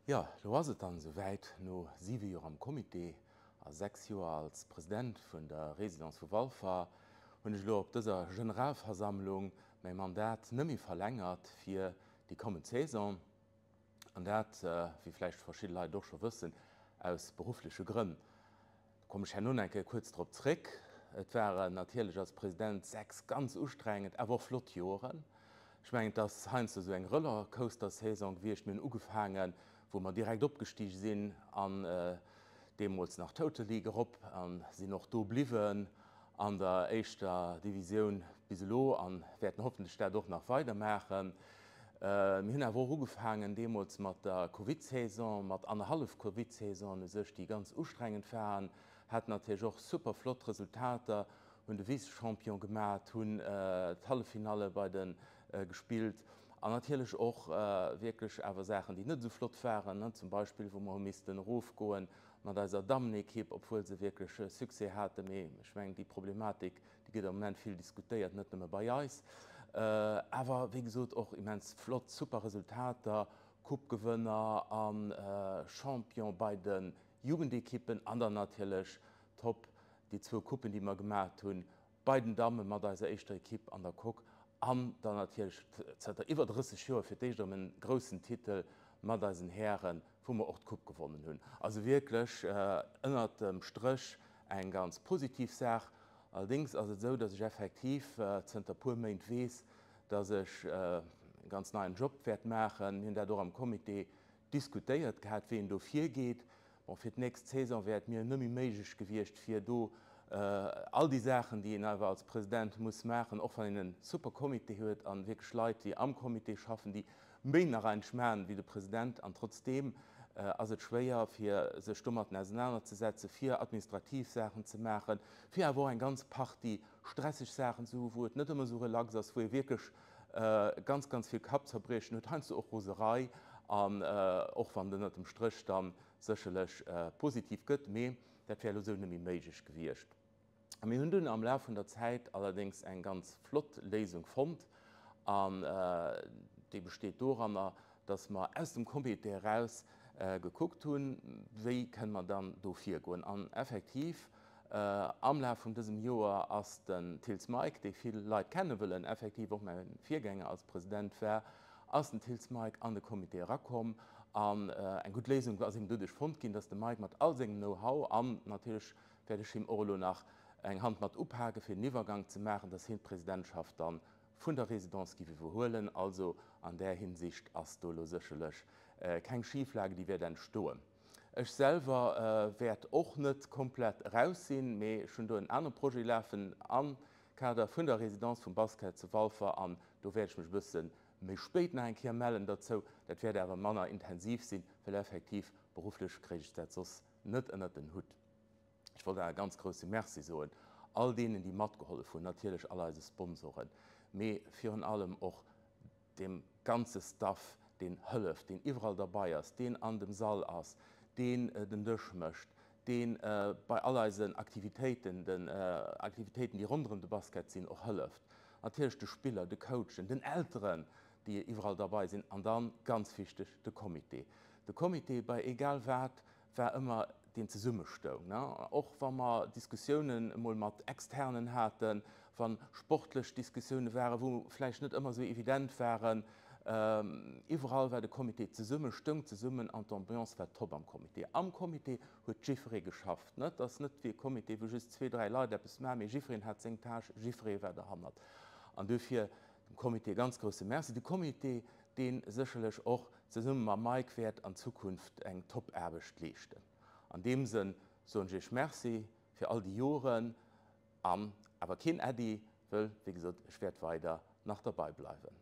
Jo, elo ass et dann esou wäit, no 7 Joer am Comité a 6 Joer als President vun der Résidence vu Walfer hunn ech elo op dëser Generalversammlung mäi Mandat nëmme verlängert fir déi kommend Saison. An dat, wéi vläicht verschidde Leit och scho wëssen, aus beruffleche Grënn. Do kommen ech herno nach eng Kéier kuerz drop zréck. Et waren natierlech als President 6 ganz ustrengend, awer och flott Joren. Ech mengen, et ass heiansdo esou eng Rollercoaster-Saison gewiescht. Mir hunn ugefaangen, wou mer direkt opgestige sinn an deemools nach Total League erop a sinn och do bliwwen an der éischter Divisioun bis elo a wäerten hoffentlech dat och nach weidermaachen. Mir hunn awer och ugefaangen deemools mat der Covid-Saison, mat annerhallef Covid-Saisonen u sech, déi ganz ustrengend waren, haten natierlech och super flott Resultater, hunn de Vice-Champion gemat, hunn d'Halleffinalle bei de gespillt an natierlech och wierklech awer Saachen, déi net esou flott waren, zum Beispill wou mer hu missten erofgoen mat eiser Dammenekipp, obwuel se wierklech Succès haten. Mee ech mengen, déi Problematik, déi gëtt am Moment vill diskutéiert, net nëmme bei eis. Awer wéi gesot och immens flott, super Resultater, Coupe-Gewënner a Champion bei de Jugendekippen an dann natierlech top déi zwou Coupen, déi mer gemaacht hunn bei den Damme mat eiser éischter Ekipp an der Coque an dann natierlech zënter iwwer 30 Joer fir d'éischt erëm en groussen Titel mat eisen Hären, wou mer och d'Coupe gewonnen hunn. Also wierklech ënnert dem Stréch eng ganz positiv Saach. Allerdéngs ass et esou, dass ech effektiv zënter puer Méint weess, dass ech e ganz neien Job wäert maachen. Mir hunn dat och am Comité diskutéiert gehat, wéi een do virgeet. Bon, fir d'nächst Saison wär et mir net méi méiglech gewiescht, fir do all déi Saachen, déi een awer als President muss maachen, och wann een e super Comité huet a wierklech Leit, déi am Comité schaffen, déi méi nach eigentlech maachen wéi de President, an trotzdeem ass et schwéier, fir sech domatten ausenanerzesetzen, fir administrativ Saachen ze maachen, fir awer och eng ganz Partie stresseg Saachen ze hu wou et net ëmmer esou relax ass, wou ee wierklech ganz, ganz vill Kappzerbriechen huet, heiansdo och Roserei, an och wann et ënnert dem Stréch da sécherlech positiv gëtt, mee dat wär elo esou net méi méiglech gewiescht. A mir hunn dunn am Laf vun der Zäit allerdéngs eng ganz flott Léisung fonnt, an déi besteet doranner, dass mer aus dem Comité eraus gekuckt hunn, wéi kënne mer dann do virgoen. An effektiv, am Laf vun dësem Joer ass den Thills Mike, dee vill Leit kennen, wëll en effektiv och mäi Virgänger als President war, ass den Thills Mike an de Comité erakomm. An eng gutt Léisung ass eben doduerch fonnt ginn, dass de Mike mat all sengem Know-how an natierlech wäert ech him och elo nach eng Hand mat upake fir den Iwwergang ze maachen, dass hien d'Presidentschaft dann vun der Résidence giff iwwerhuelen. Also an där Hinsicht ass do elo sécherlech keng Schieflage déi wäert entstoen. Ech selwer wäert och net komplett eraus sinn, mee ech hunn do en anere Projet lafen am Kader vun der Résidence vum Basket zu Walfer an do wäert ech mech e bësse méi spéit nach eng Kéier mellen derzou. Dat wäert awer manner intensiv sinn, well effektiv berufflech kréich ech dat soss net ënnert den Hutt. Ech wollt awer e ganz grousse Merci soen all deenen, déi matgehollef hunn, natierlech all eise Sponsoren, mee virun allem och deem ganze Staff, deen hëlleft, deen iwwerall derbei ass, deen an dem Sall ass, deen den Dësch mécht, dee bei all eisen Aktivitéiten, den Aktivitéiten, déi ronderëm de Basket sinn, och hëlleft. Natierlech de Spiller, de Coachen, den Elteren, déi iwwerall derbei sinn an dann, ganz wichteg, de Comité. De Comité bei egal wat war ëmmer deen zesummestoung, och wa mer Diskussiounen emol mat Externen haten, wa sportlech Diskussioune waren, wou vläicht net ëmmer esou evident waren. Iwwerall war de Comité zesummen, stoung zesummen an d'Ambiance war top am Comité. Am Comité huet jiffweree geschafft. Et ass net wéi e Comité, wou just zwee, dräi Leit eppes maachen, mee jiffwereen hat seng Tâche, jiffweree war derhannert. An duerfir dem Comité e ganz grousse Merci. De Comité, dee sécherlech och zesumme mam Mike wäert an Zukunft eng top Aarbecht leeschten. An deem Sënn soen ech Iech Merci fir all déi Joren an awer keen Äddi, wëll wéi gesot, ech wäert weider nach derbei bleiwen.